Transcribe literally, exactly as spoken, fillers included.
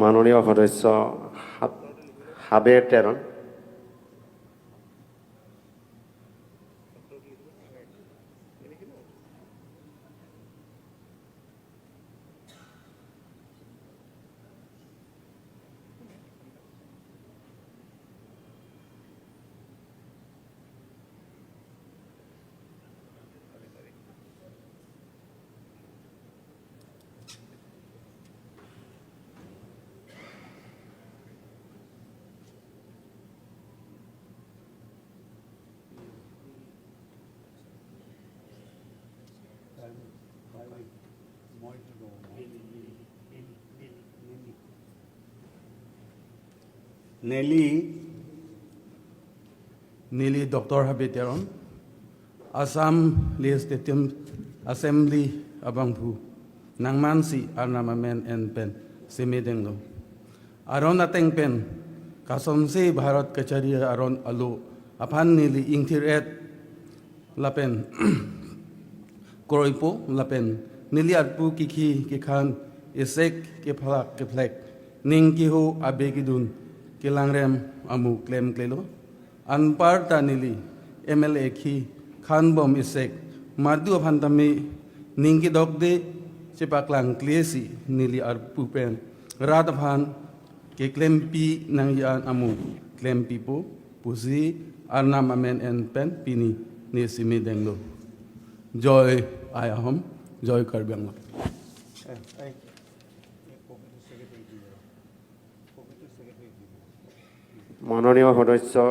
মাননীয় সদস্য হাব-, হাবিৰ Teron. Neli, neli Doctor Habe Teron, Assam Legislative Assembly abangphu, nangmansi Arnam amen en pen seme denglo. Aron ateng pen kasonsi Bharat kachari aron alo aphan neli ingthir-et lapen kroipo lapen neli arpu kikhi kekhan, isek kephalak kephlek, ning keho abe kedun kelangrem amu klemklelo. Anparta neli M L A khi khanbom isek madu aphan tame ning kedokde chepaklangklesi neli arpu pen rat aphan keklempi nangji-an amu klempipo pusi Arnam amen en pen pini ne seme denglo. Joy Ai Ahom, Joy Karbi Anglong. মাননীয় সদস্য